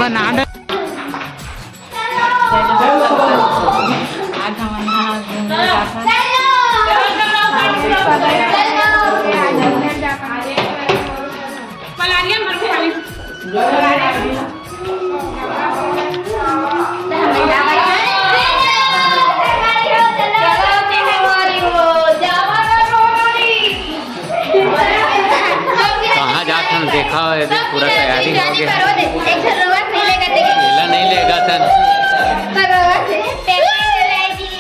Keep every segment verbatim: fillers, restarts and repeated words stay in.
आज हमन ह घूमे जाथन। कहाँ जात हन देखा हो, ये देख पूरा तैयारी हो गया। तेला नहीं लेगा सन।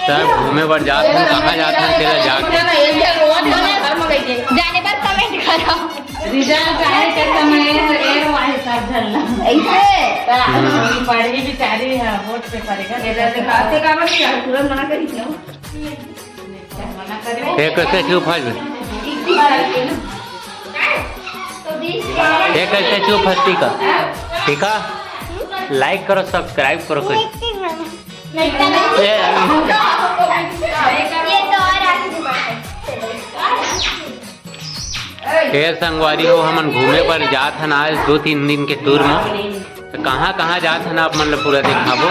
सब घूमे बर जात हन, कहाँ जात हन तेला जाके। जाने पर comment करो। रिजल्ट आए के समय एरो आए सब झल्ला। ऐसे? हम्म। पढ़ी बिचारी है, वोट पे पड़ेगा। तुरंत मना करी ना। ये कैसे चुप है? ये कैसे चुप है? ठीक है, ठीक है, like करो, subscribe करो कुछ। ये तो और आगे बढ़ो। ए संगवारी हो, हमन घूमे बर जात हन आज दो तीन दिन के टूर म। त कहाँ कहाँ जात हन आप मन ल पूरा देखाबो,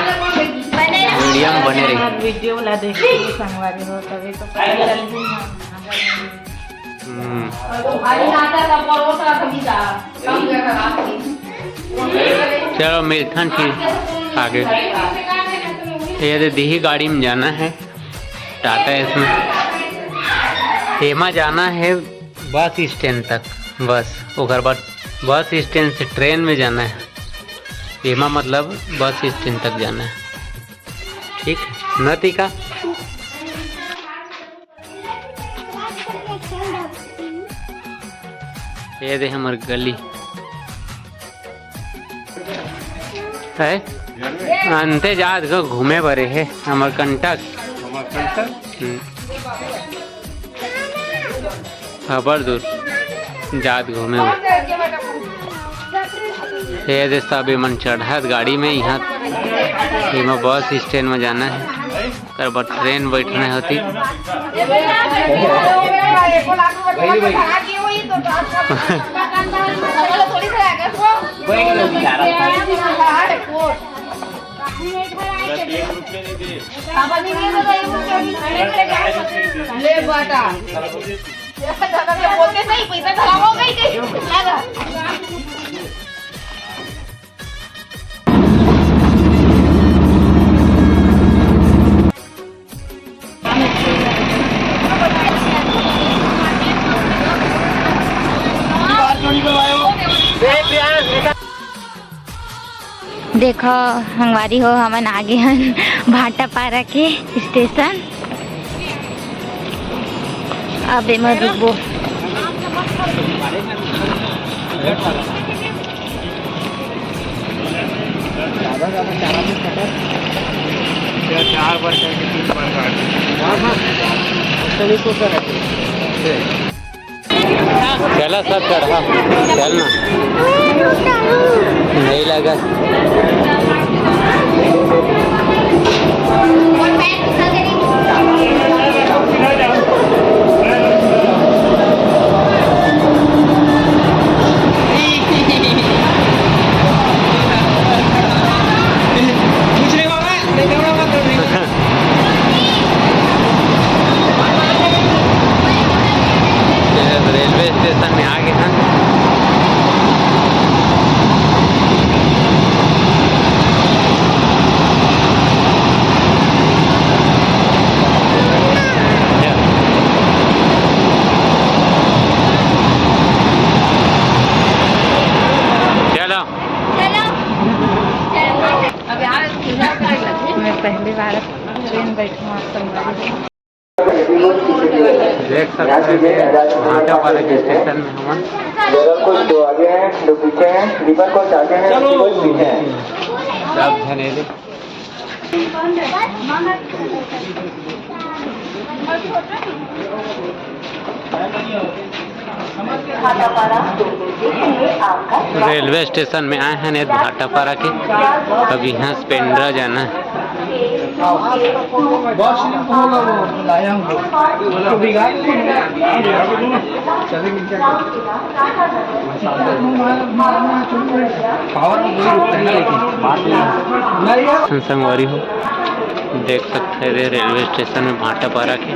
वीडियो म बने रही। वीडियो ला देखिए संगवारी हो, तभी तो पता चलही। हम्म। चलो मिलथन फिर आगे। ये दे दीही गाड़ी में जाना है, टाटा एस में। एमा जाना है बस स्टैंड तक, बस ओकर बाद बस स्टैंड से ट्रेन में जाना है। एमा मतलब बस स्टैंड तक जाना है, ठीक है न टीका? ये दे हमर गली है, अंते जात घूमे बरे है हमर कंटक। हम्म। अब्बड़ दूर जात घूमे बर। ये दे सब एमन चढ़त गाड़ी में, यहाँ एमा बस स्टैंड में जाना है, ओकर बाद ट्रेन बैठना होती। ले बाटा। बोलते सही, पैसा धरावा हो गई कहीं। देखो संगवारी हो, हमन आगे हन भाटापारा के स्टेशन। अब एमा रुकबो। चार बार करके तीन बार काट। चला सब चढ़ा, चल ना। नहीं लगा। रेलवे स्टेशन में आ गए हैं। चलो। मैं पहली बार ट्रेन बैठा हूँ, संगवारी। देख सकते हैं कि भाटापारा के स्टेशन में हमन। जनरल कोच दो आगे हैं, दो पीछे हैं, स्लीपर कोच आगे हैं, स्लीपर पीछे हैं। सब झने दे। रेलवे स्टेशन में आए हैं भाटापारा के। अब यहाँ से पेंड्रा जाना है। संगवारी हो, देख सकते हैं रेलवे स्टेशन में भाटापारा के।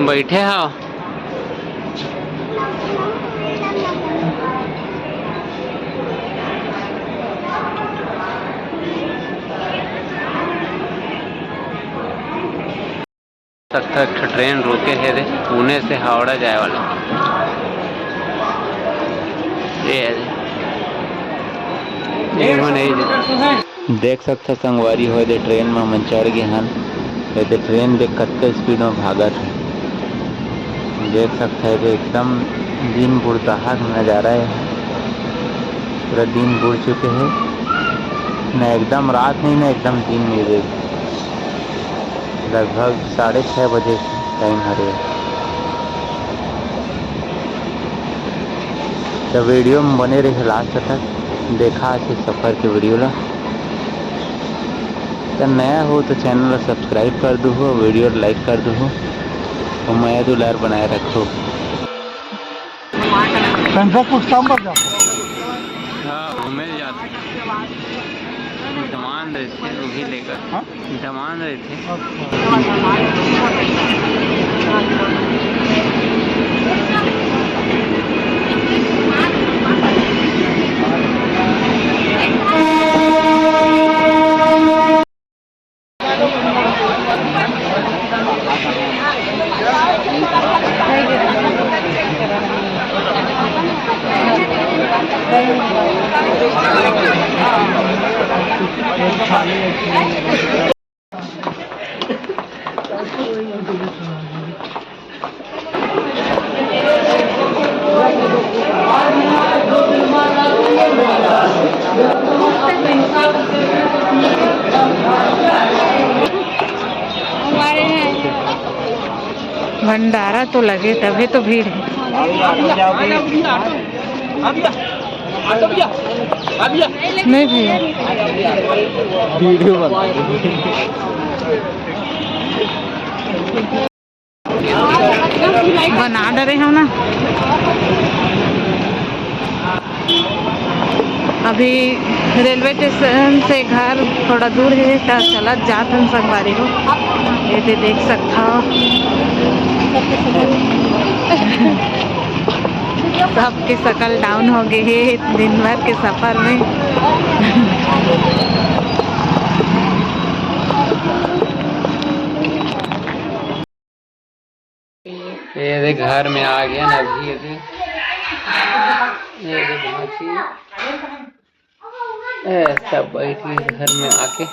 बैठे हव। सकथा एक ठो ट्रेन रुके हे रे, पुणे से हावड़ा जाए वाला। ये है रे। ये मन है रे। देख सकथा संगवारी हो, ये ट्रेन में हमन चढ़ गए हन। ये ट्रेन देख कतका स्पीड में भागत हे। देख सकथा ये एकदम दिन बुड़ताहा के नजारा है। पूरा दिन बुड़ चुके हे, ना एकदम रात नहीं, ना एकदम दिन नहीं रे। लगभग साढ़े छः बजे के टाइम हरे। तो वीडियो में बने रहे लास्ट तक, देखा आज के सफ़र के वीडियो ला। तो नया हो तो चैनल ला सब्सक्राइब कर दो हो, वीडियो ला लाइक कर दो हो, और मया दुलार बनाए रखो। पेंथर कुछ काम पर जाता। हाँ, वो मिल जाता। दमान रहते हैं, वही लेकर। हाँ? दमान रहते हैं। भंडारा तो लगे, तभी तो भीड़ है। नहीं भैया, वीडियो बना। बना डरे हम ना। अभी रेलवे स्टेशन से घर थोड़ा दूर है, तो चलत जात हन संगवारी हो। ये दे देख सकत हव, सबके शकल डाउन हो गए है दिन भर के सफर में। ये देख, घर में आ गया ना अभी, ये देख। ये देख, भांची। ए, सब बैठ गए घर में आके।